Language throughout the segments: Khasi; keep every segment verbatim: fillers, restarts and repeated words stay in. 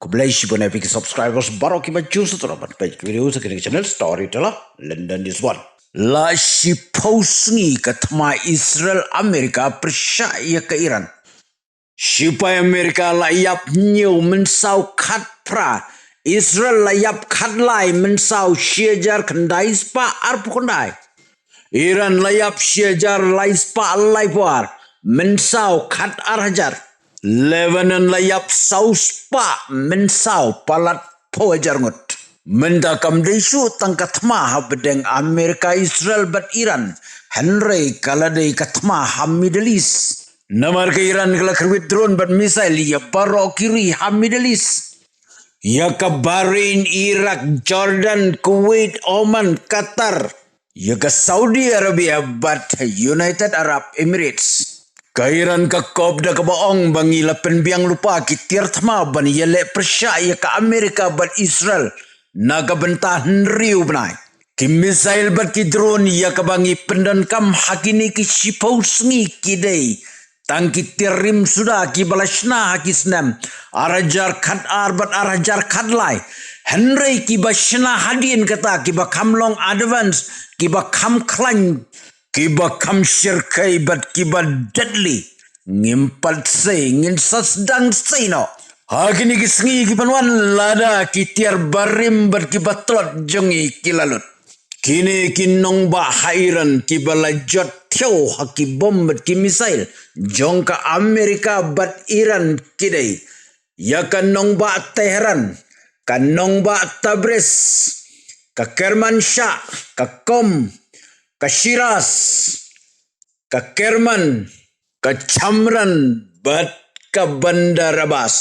Khublei shibun ïa phi ki subscribers baroh kiba ju sngewthuh ban peit ki video ha kane ka channel Storyteller London is one. La shiphew sngi ka thma Israel America pyrshah ïa ka Iran. Shipai America la ïap hynñiew mynsaw khatphra. Israel la ïap khatlai mynsaw shi hajar khyndai spah arphew khyndai. Iran la ïap shi hajar lai spah laiphew ar mynsaw khatar hajar. Lebanon la ïap saw spah mynsaw palat phew hajar ngut. Mynta kam dei shuh tang ka thma hapdeng America, Israel bad Iran, hynrei ka la dei ka thma ha Middle East. Namar ka Iran ka la kyrwit drone bad missile ïa baroh ki ri ha Middle East. Ïa ka Bahrain, Iraq, Jordan, Kuwait, Oman, Qatar, ïa ka Saudi Arabia bad United Arab Emirates. Ka Iran ka kop da kaba ong ba ngi la pynbiang lypa ki tiar thma ban ïaleh pyrshah ïa ka America bad Israel na ka bynta hynriew bnai. Ki missile bad ki drone ïa kaba ngi pyndonkam ha kine ki shiphew sngi ki dei tang ki tiar rim suda kiba la shna ha ki snem ar hajar khatar bad ar hajar khatlai. Hynrei kiba shna hadien kata, kiba kham long advance, kiba kham khlaiñ, kiba kham shyrkhei bad kiba deadly, ngim pat sei, ngin sa sdang sei noh. Ha kine ki sngi ki ban wan, lada ki tiar barim bad kiba tlot jong ngi ki la lut, kine ki nongbah ha Iran kiba la jot thiaw ha ki bom bad ki missile jong ka America bad Iran ki dei ïa ka nongbah Tehran, ka nongbah Tabriz, ka Kermanshah, ka Qom, ka Shiraz, ka Kerman, ka Chamran bad ka Bandar Abbas.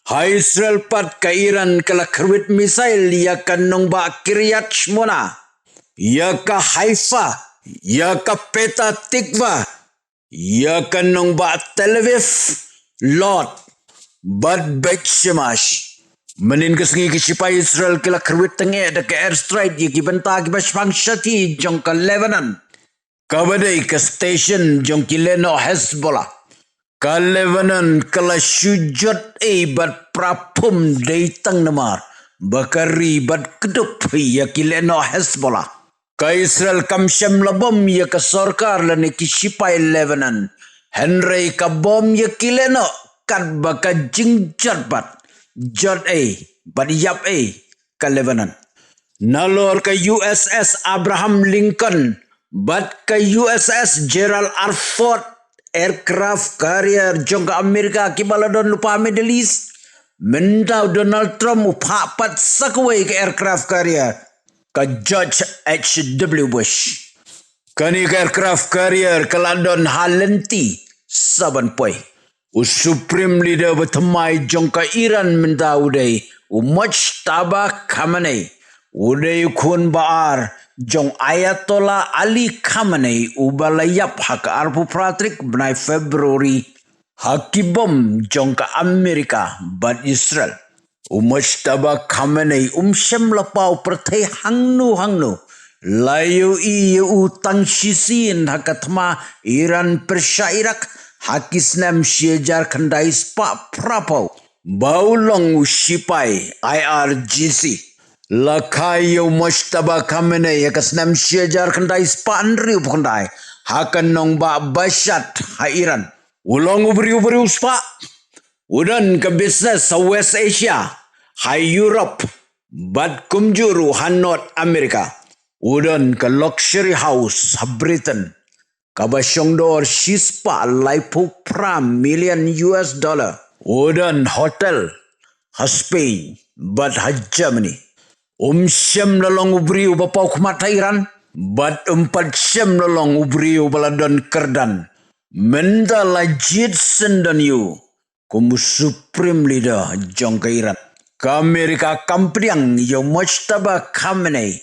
Ha Israel pat, ka Iran ka la kyrwit missile ïa ka nongbah Kiryat Shmona, ïa ka Haifa, ïa ka Petah Tikva, ïa ka nongbah Tel Aviv, Lod bad Beit Shemesh. Mynnin ka sngi ki shipai Israel ki la kyrwit tyngeh da ka airstrike ïa ki bynta kiba shaphang shathie jong ka Lebanon, kaba dei ka station jong ki lehnoh Hezbollah. Ka Lebanon ka la shu jot ei bad pra phum dei tang namar ba ka ri bad kdup ïa ki lehnoh Hezbollah. Ka Israel kam shym la bom ïa ka sorkar lane ki shipai Lebanon, hynrei ka bom ïa ki lehnoh katba ka jingjot bad jot ei bad ïap ei ka Lebanon. Nalor ka U S S Abraham Lincoln bad ka U S S Gerald R. Ford aircraft carrier jong ka America kiba la don lypa Middle East, mynta u Donald Trump u phah pat sa kawei ka aircraft carrier, ka George H W Bush. Kane ka aircraft carrier ka la don ha lynti sa ban poi. U Supreme Leader ba thymmai jong ka Iran mynta u dei u Mojtaba Khamenei, u dei u khun ba ar jong Ayatollah Ali Khamenei, uba la ïap ha ka arphew phra tarik bnai February ha ki bom jong ka America bad Israel. U Mojtaba Khamenei um shym la paw pyrthei hangno hangno. La ïohi ïa u tang shisien ha ka thma Iran pyrshah Iraq ha ki snem shi hajar khyndai spah phra phew, ba u long u shipai I R G C. La kha ïa u Mojtaba Khamenei ha ka snem shi hajar khyndai spah hynriew phew khyndai ha ka nongbah Mashhad ha Iran. U long u briew ba riewspah. U don ka business ha West Asia, ha Europe bad kumjuh ruh ha North America. U don ka luxury house ha Britain kaba shongdor shispah laiphew phra million U S dollar. U don hotel ha Spain bad ha Germany. Um shym la long u briew ba paw khmat ha Iran bad um pat shym la long u briew ba la don kyrdan. Mynta la jied syndon ïa u kum u Supreme Leader jong ka Iran. Ka America kam pdiang ïa u Mojtaba Khamenei,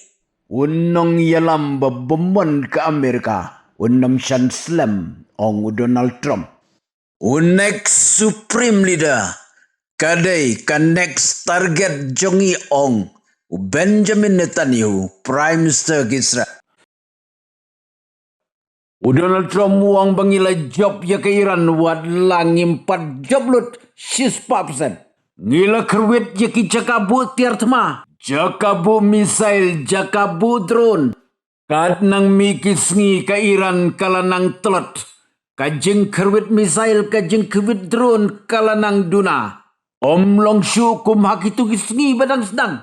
u nongïalam ba bymman ka America, u nym shah slem, ong u Donald Trump. U next Supreme Leader ka dei ka next target jong ngi, ong u Benjamin Netanyahu, Prime Minister ka Israel. U Donald Trump u ong ba ngi la jop ïa ka Iran wat la ngim pat jop lut shispah percent. Ngi la kyrwit ïa ki jaka buh tiar thma, jaka buh missile, jaka buh drone. Katba nang mih ki sngi ka Iran ka la nang tlot. Ka jingkyrwit missile, ka jingkyrwit drone ka la nang duna. Ym long shuh kum ha kito ki sngi ba dang sdang.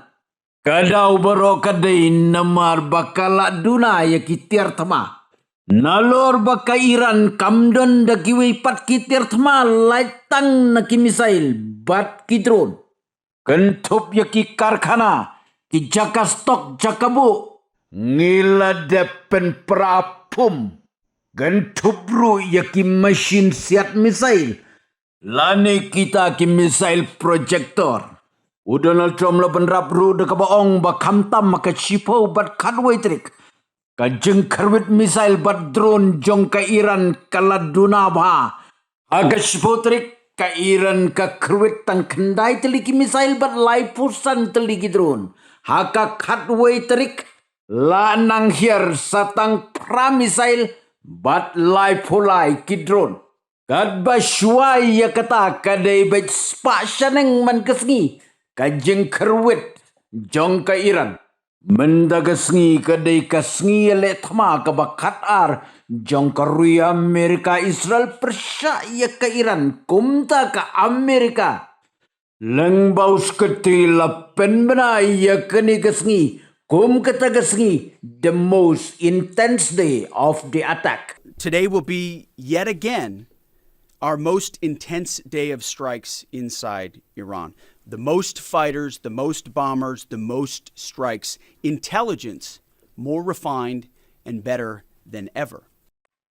Ka daw baroh ka dei namar ba ka la duna ïa ki tiar thma. Nalor ba ka Iran kam don da kiwei pat ki tiar thma, lait tang na ki missile bad ki drone. Kynthup ïa ki karkhana, ki jaka stock, jaka buh, ngi la dep pynpra phum. Kynthup ruh ïa ki mashin siat missile lane kita ki missile projector. U Donald Trump la bynrap ruh da kaba ong ba khamtam ha ka shiphew bad khatwei tarik, ka jingkyrwit missile bad drone jong ka Iran ka la duna bha. Ha ka shiphew tarik, ka Iran ka kyrwit tang khyndai tylli ki missile bad laiphew san tylli ki drone. Ha ka khatwei tarik, la nang hiar sa tang phra missile bad laiphew lai ki drone. Katba shuwa ïa kata ka dei beit spah shaneng man ka sngi ka jingkyrwit jong ka Iran. Mynta ka sngi ka dei ka sngi ïaleh thma kaba khatar jong ka ri Amerika. Israel pyrshah ïa ka Iran, kumta ka Amerika. Lyngba u Secretary la pynbna ïa kane ka sngi kum kata ka sngi, the most intense day of the attack. Today will be yet again our most intense day of strikes inside Iran. The most fighters, the most bombers, the most strikes, intelligence more refined and better than ever.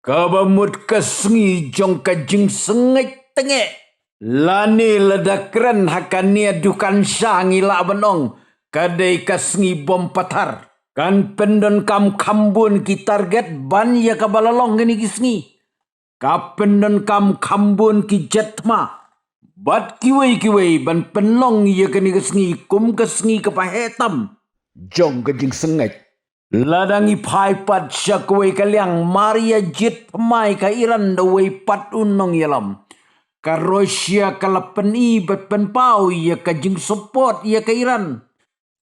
Kaba mut ka sngi jong ka jingsngewthuh tengeh. Lane lada kren ha kane dukan sha ngi lah ban ong ka dei ka sngi bom pathar. Kan pyndonkam kham bun ki target ban ïa kaba la long kine ki sngi. Ka pyndonkam kham bun ki jet thma bad kiwei kiwei ban pynlong ïa kane ka sngi kum ka sngi kaba heh tam jong ka jingsngewthuh. Lada ngi phai pat sha kawei ka liang, mar ïa jied thymmai ka Iran da uwei pat u nongïalam, ka Russia ka la pyni bad pynpaw ïa ka jingsupport ïa ka Iran.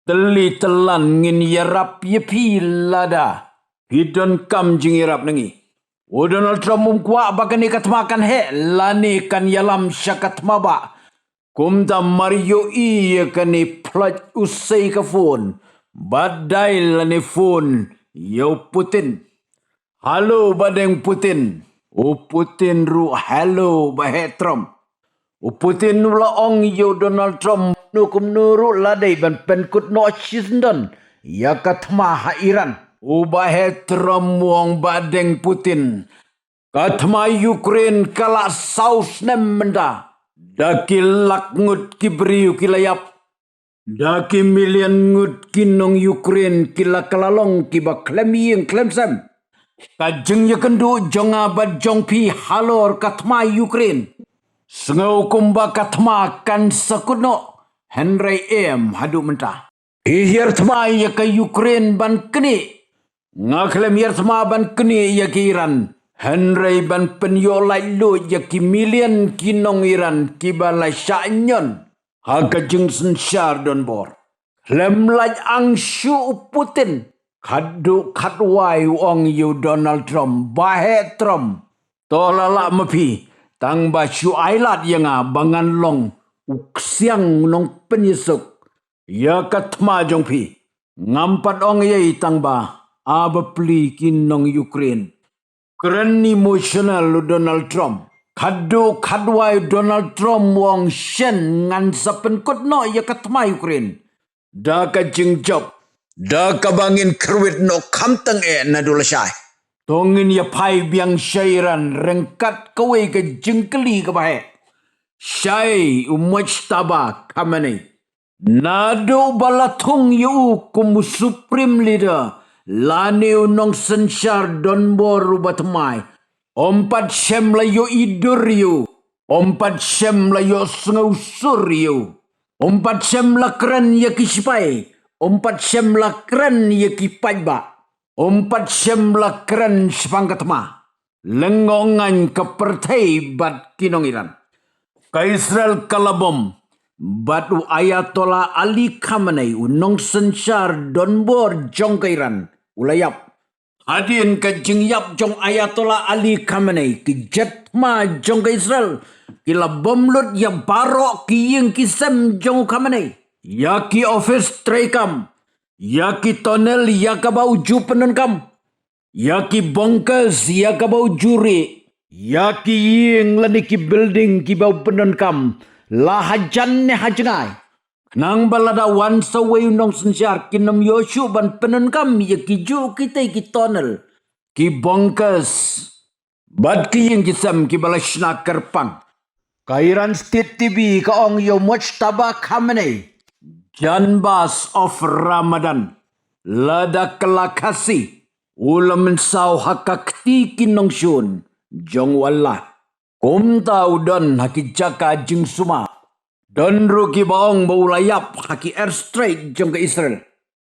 Tylli tyllan ngin ïarap ïa phi lada phi donkam jingïarap na ngi. U Donald Trump um kwah ba kane ka thma kan heh lane kan ïalam sha ka thma ba. Kumta mar ïohi ïa kane, pynlait u sei ka phone bad dial lane phone ïa u Putin. Hello, Bah Deng Putin. U Putin ruh, hello, Bah Heh Trump. U Putin u la ong ïa u Donald Trump, kumno kumno ruh la dei ban pynkut noh shisyndon ïa ka thma ha Iran. U Bah Heh Trump u ong, Bah Deng Putin, ka thma Ukraine ka la saw snem mynta. Da ki lak ngut ki briew ki la ïap. Da ki million ngut ki nong Ukraine ki la kylla long kiba khlem ïing khlem sem. Ka jingïakynduh jong nga bad jong phi halor ka thma Ukraine. Sngew kumba ka thma kan sa kut noh, hynrei em haduh mynta. Phi hiar thma ïa ka Ukraine ban knieh. Nga khlem hiar thma ban knieh ïa ka Iran, hynrei ban pynïoh laitluid ïa ki million ki nong Iran kiba la shah ñion ha ka jingsynshar donbor. Khlem lait ang shuh u Putin, khatduh khatwai u ong ïa u Donald Trump, Bah Heh Trump, to la lah ma phi, tang ba shu ai lad ïa nga ba ngan long u ksiang nongpynïasuk ïa ka thma jong phi. Ngam pat ong ei ei, tang ba a bapli ki nong Ukraine. Kren emotional u Donald Trump. Khatduh khatwai u Donald Trump u ong, shen, ngan sa pynkut noh ïa ka thma Ukraine da ka jingjop, da kaba ngin kyrwit noh khamtam eh naduh lashai. To ngin ïa phai biang sha Iran ryngkat kawei ka jingkylli kaba heh. Shaei u Mojtaba Khamenei? Naduh ba la thung ïa u kum u Supreme Leader lane u nongsynshar donbor uba thymmai, ym pat shem la ïohi dur ïa u, ym pat shem la ïohsngew sur ïa u, ym pat shem la kren ïa ki sipai, ym pat shem la kren ïa ki paidbah, ym pat shem la kren shaphang ka thma. Lyngngoh ngaiñ ka pyrthei bad ki nong Iran. Ka Israel ka la bom, Bad u Ayatollah Ali Khamenei, u nongsynshar donbor jong ka Iran, u la ïap. Hadien ka jingïap jong Ayatollah Ali Khamenei, ki jet thma jong ka Israel ki la bom lut ïa baroh ki ïing ki sem jong u Khamenei, ïa ki office treikam, ïa ki tunnel ïa kaba u ju pyndonkam, ïa ki bunkers ïa kaba u ju rieh, ïa ki ïing lane ki building kiba u pyndonkam, la hajan ne hajngai. Khnang ba lada wan sa uwei u nongsynshar kin ym ïoh shuh ban pyndonkam ïa kijuh kitei ki tunnel, ki bunkers bad ki ïing ki sem kiba la shna kyrpang. Ka Iran State T V ka ong ïa u Mojtaba Khamenei, Janbaz of Ramadan, lada ka la Khasi, u la mynsaw ha ka kti ki nongshun jong u Allah. Kumta u don ha ki jaka jingsumar. Don ruh kiba ong ba u la ïap ha ki airstrike jong ka Israel.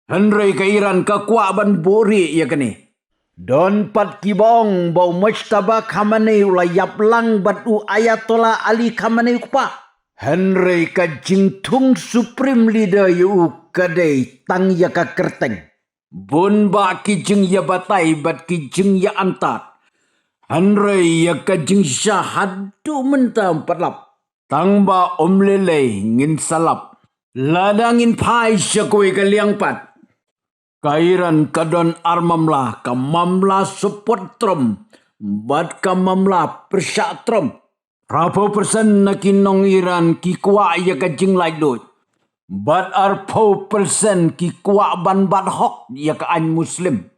Hynrei ka Iran ka kwah ban buhrieh ïa kane. Don pat kiba ong ba u Mojtaba Khamenei u la ïap lang bad u Ayatollah Ali Khamenei u kpa. Hynrei ka jingthung Supreme Leader ïa u ka dei tang ïa ka kyrteng. Bun bah ki jingïabatai bad ki jingïaantad. Hynrei ïa ka jingshisha haduh mynta ym pat lap. Tang ba ym lei lei ngin sa lap. Lada ngin phai sha kawei ka liang pat, ka Iran ka don ar mamla, ka mamla support Trump bad ka mamla pyrshah Trump. Phra phew percent na ki nong Iran ki kwah ïa ka jinglaitluid, bad ar phew percent ki kwah ban bat hok ïa ka aiñ Muslim.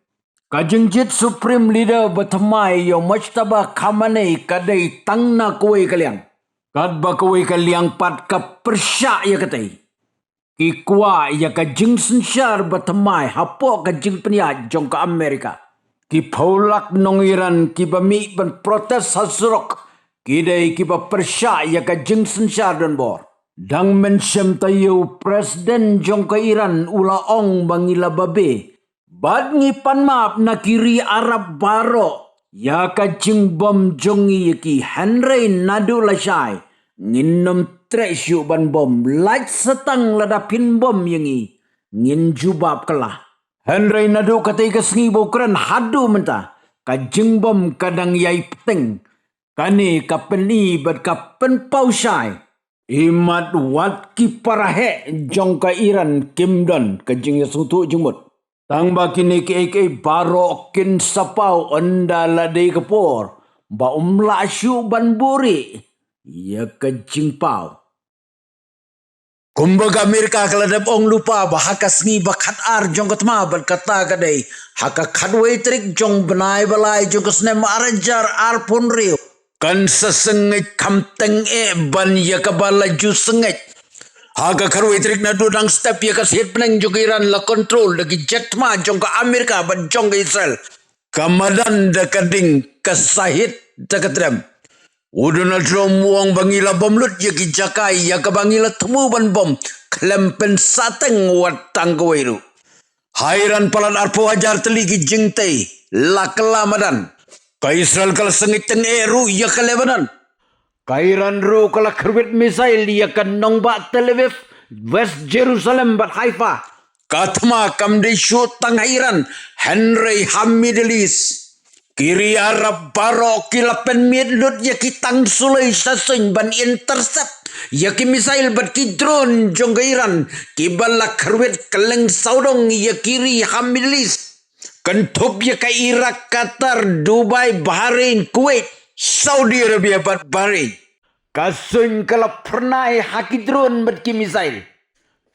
Ka jingjied Supreme Leader ba thymmai ïa u Mojtaba Khamenei ka dei tang na kawei ka liang, katba kawei ka liang pat ka pyrshah ïa katei. Ki kwah ïa ka jingsynshar ba thymmai hapoh ka jingpynïaid jong ka Amerika. Ki phew lak nong Iran kiba mih ban protest ha surok, ki dei kiba pyrshah ïa ka jingsynshar donbor. Dang mynshem taïew, President jong ka Iran u la ong ba ngi la babe bad ngi pan map na ki ri Arab baroh ïa ka jingbom jong ngi ïa ki, hynrei naduh lashai ngin ym treh shuh ban bom, lait satang lada phin bom ïa ngi ngin jubab kylla. Hynrei naduh katei ka sngi ba u kren haduh mynta, ka jingbom ka dang ïai pteng. Kane ka pyni bad ka pynpaw shai. Imat wat ki para heh jong ka Iran kim don ka jingïasngewthuh jingmut. Tang ba kine kiei kiei baroh kin sa paw ynda la dei ka por ba ym lah shuh ban buhrieh ïa ka jingpaw. Kumba ka Amerika ka la dep ong lypa ba ha ka sngi ba khatar jong ka thma, bad kata ka dei ha ka khatwei tarik jong bnai ba lai jong ka snem ar hajar arphew hynriew, kan sa sngewbha kham teng eh ban ïa kaba la ju sngewbha. Ha ka khatwei tarik naduh dang step ïa ka shet bneng jong ka Iran la control da ki jet thma jong ka Amerika bad jong ka Israel. Ka madan da ka ding, ka sahit da ka trem. U Donald Trump u ong ba ngi la bom lut ïa ki jaka ïa kaba ngi la thmu ban bom khlem pynsah teng wat tang kawei ruh. Ha Iran palat arphew hajar tylli ki jingtei la kylla madan. Ka Israel ka la sngewbha teng eh ruh ïa ka Lebanon. Ka Iran ruh ka la kyrwit missile ïa ka nongbah Tel Aviv, West Jerusalem bad Haifa. Ka thma kam dei shuh tang ha Iran, hynrei ha Middle East. Ki ri Arab baroh ki la pynmiet lut ïa ki tang suloi sha suiñ ban intercept ïa ki missile bad ki drone jong ka Iran, kiba la kyrwit kylleng sawdong ïa ki ri ha Middle East. Kynthup ïa ka Iraq, Qatar, Dubai, Bahrain, Kuwait, Saudi Arabia bad Bahrain. Ka suiñ ka la phyrnai ha ki drone bad ki missile.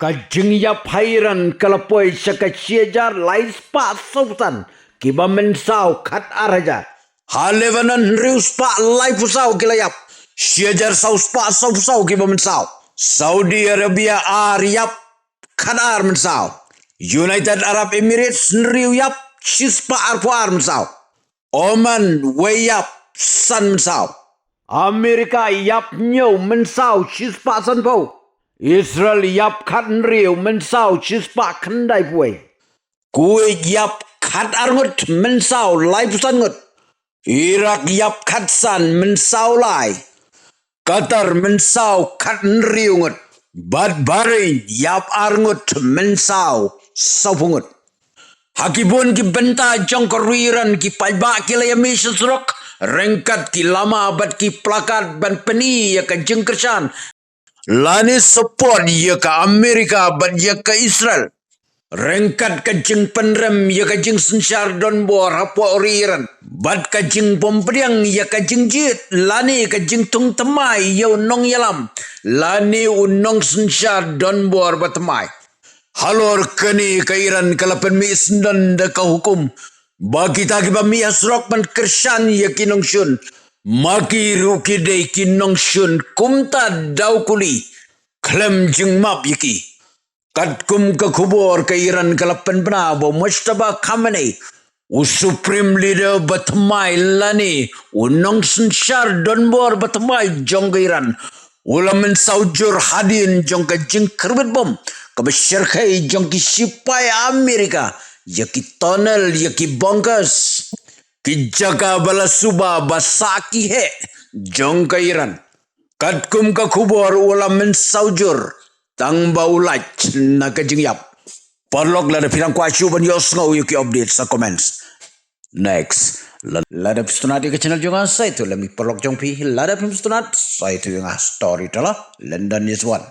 Ka jingïap ha Iran ka la poi sha ka shi hajar lai spah saw san kiba mynsaw khatar hajar. Ha Lebanon hynriew spah laiphew saw ki la ïap. Shi hajar saw spah sawphew saw kiba mynsaw. Saudi Arabia ar ïap, khatar mynsaw. United Arab Emirates hynriew ïap, shi spah arphew ar mynsaw. Oman wei ïap, san mynsaw. Amerika ïap hynñiew, mynsaw shi spah sanphew. Israel ïap khathynriew, mynsaw shi spah khyndaiphew wei. Kuwait ïap khatar ngut, mynsaw laiphew san ngut. Iraq ïap khatsan, mynsaw lai. Qatar mynsaw khathynriew ngut. bad Bahrain ïap arngut mynsaw sawphew ngut. Ha ki bun ki bynta jong ka ri Iran ki paidbah ki la ïamih sha surok ryngkat ki lama bad ki plakat ban pyni ïa ka jingkyrshan lane support ïa ka Amerika bad ïa ka Israel. Ryngkat ka jingpynrem ïa ka jingsynshar donbor hapoh ri Iran bad ka jingpynpdiang ïa ka jingjied lane ka jingthung thymmai ïa u nongïalam lane u nongsynshar donbor ba thymmai. Halor kane ka Iran ka la pynmih syndon da ka hukum ba kita kiba mih ha surok ban kyrshan ïa ki nongshun, ma ki ruh ki dei ki nongshun kumta daw kuli khlem jingmap ïa ki. Katkum ka khubor ka Iran ka la pynbna ba u Mojtaba Khamenei, u Supreme Leader ba thymmai lane u nongsynshar donbor ba thymmai jong ka Iran, u la mynsaw jur hadien jong ka jingkhyrwit bom kaba shyrkhei jong ki shipai Amerika ïa ki tunnel, ïa ki bunkers, ki jaka ba la suba ba sah ki heh jong ka Iran. Katkum ka khubor u la mynsaw jur tang ba u lait na ka jingïap. Paralok, lada phi dang kwah shuh ban ïohsngew ïa ki update sa comments. Next, la- lada phi sngewtynnat ïa ka channel jong nga, sa ïathuh lem ïa ki paralok jong phi. Lada phim sngewtynnat, sa ïathuh ïa nga. Storyteller London is one.